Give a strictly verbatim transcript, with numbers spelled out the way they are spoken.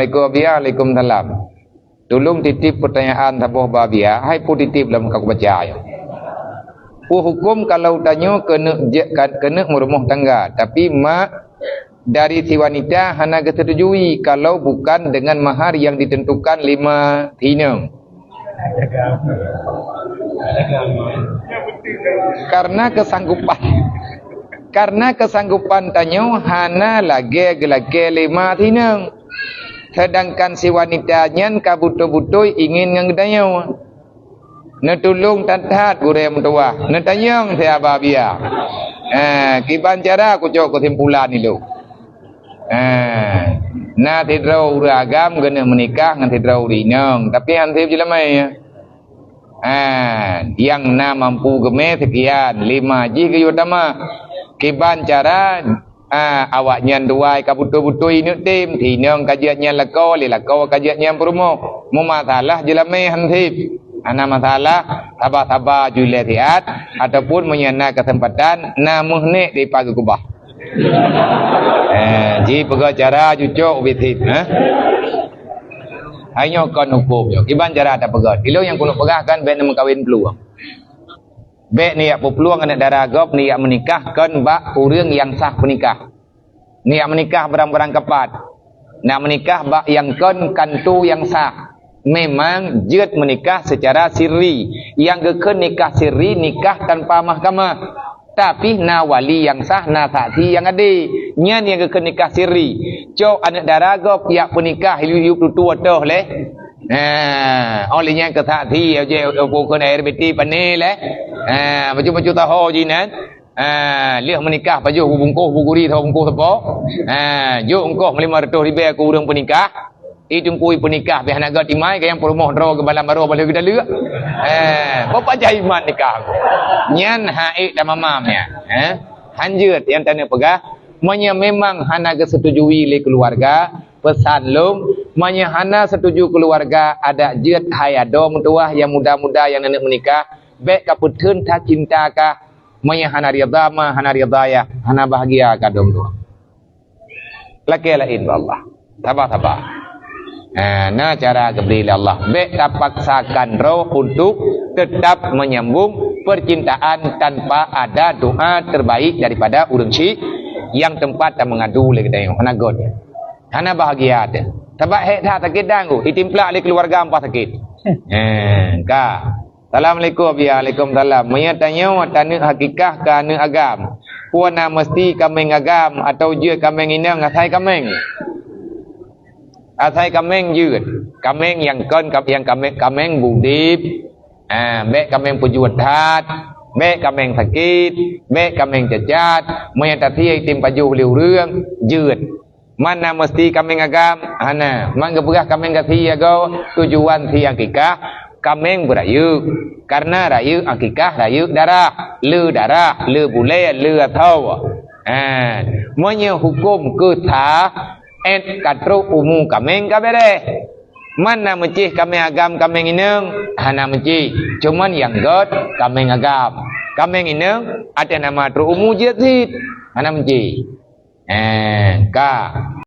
Assalamualaikum, Abiya. Waalaikumsalam. Tulông titip peutanyaan saboh bak Abiya, hai peue titip lom ka kubaca nyoe. Peue huköm kalau tanyoe keuneuk je-, ka-, keuneuk meurumoh tangga, tapi mak dari si wanita hana geusetujui kalau bukan dengan mahar yang ditentukan lima si inong? Karena kesanggupan, karena kesanggupan tanyoe hana lagée geulakée lé mak si inong. Sedangkan si wanita nyan ka beutôi-beutôi ingin ngon geutanyoe. Neutulông that-that gurée meutuwah, neutanyong siaba Abiya. Eh, kiban cara kucok keusimpulan ilông. Eh, na sidroe ureuëng agam geuneuk meunikah ngon sidroe ureuëng inong, tapi han sép jeulamé. Ah, nyang na mampu geumé seukian, lima jih geuyue tamah. Kiban cara, ah, awaknyan dua ka beutôi-beutôi neuk tem, si inong ka jeuet nyan lakoe, lé lakoe ka jeuet nyan peurumoh. Meumasalah jeulamé han sép. Hana masalah, saba-saba ju ilée siat, ataupun meunyoe na keuseumpatan, na meuh nék dipat geukeubah. Eh, jipeugah cara ju cok ubit sép, eh? Hai nyoe kon huköm nyoe. Kiban cara tapeugah. Ilông nyang keuneuk peugah kan bék neumeukawen plueng. Bék neujak peuplueng aneuk dara gob neujak meunikah kon bak ureuëng nyang sah peunikah. Neujak meunikah barang-barang kapat. Nak meunikah bak nyang kon kantu nyang sah. Memang jeuet meunikah secara sirri. Nyang geukheun nikah sirri nikah tanpa mahkamah. Tapi na wali nyang sah, na saksi nyang ade. Nyan nyang geukheun nikah sirri. Cok aneuk dara gob jak peunikah yup-yup tutoe toh lé. Nah, óh lheueh nyan keu saksi, ojek bukon air beti pane lé. Ha, bacut-bacut taho jinan. Ha, lheueh meunikah pajoh bubungkoh buguri saboh bungkoh sapo. Ha, jok ongkoh lima ratus ribèe keu ureuëng peunikah. Itungkui peunikah pih hana gét imai, ka nyang peurumoh droe geubalam baroe baloe geutaleuek. Eh, peue pajan iman nikah. Nyan hak ék tamamam nyan, eh. Hanjeuet nyang taneuk peugah, meunyoe memang hana geusetujui lé keuluwarga, peusan lom, meunyoe hana setuju keuluwarga, adak jeuet hai adoe meutuwah nyang muda-muda nyang naneuk meunikah, bék ka peutheun that cinta kah, meunyoe hana ridha ma, hana ridha yah, hana bahagia ka dong dua. Lakée laén bak Allah. Saba-saba. Ha, na cara geubri lé Allah. Bék tapaksakan droe untuk tetap menyambung percintaan tanpa ada doa terbaik daripada ureuëng syik nyang teumpat tameungadu lé geutanyoe. Hana gét. Hana bahagia teuh. Sabab hék that sakét dan ku, itimplak lé keuluwarga ampa sakét. Ha, ka. Assalamualaikum. Ya, waalaikumsalam. Meunyoe tanyoe taneuk hakikah keu aneuk agam, peue na meusti kaméng agam atawa jeuet kaméng inong asai kaméng? Asai kaméng jeuet. Kaméng nyang kon ka-, nyang kaméng, kaméng budeb. Ah, bék kaméng peujeuet that, bék kaméng sakét, bék kaméng cacat. Meunyoe tasie item pajoh lé ureuëng, jeuet. Man na meusti kaméng agam? Hana. Man geupeugah kaméng gasi agoe, tujuan si akikah, kaméng beurayeuk. Kareuna rayeuk akikah, rayeuk darah, le darah, le bulée, le asoe. Ha, meunyoe huköm keu sah, ék ka trok umu kaméng ka béréh. Man na meucéh kaméng agam, kaméng inong? Hana meucéh. Cuman nyang gét kaméng agam. Kaméng inong, até nama trok umu jeuet cit. Hana meucéh. Eh, ka.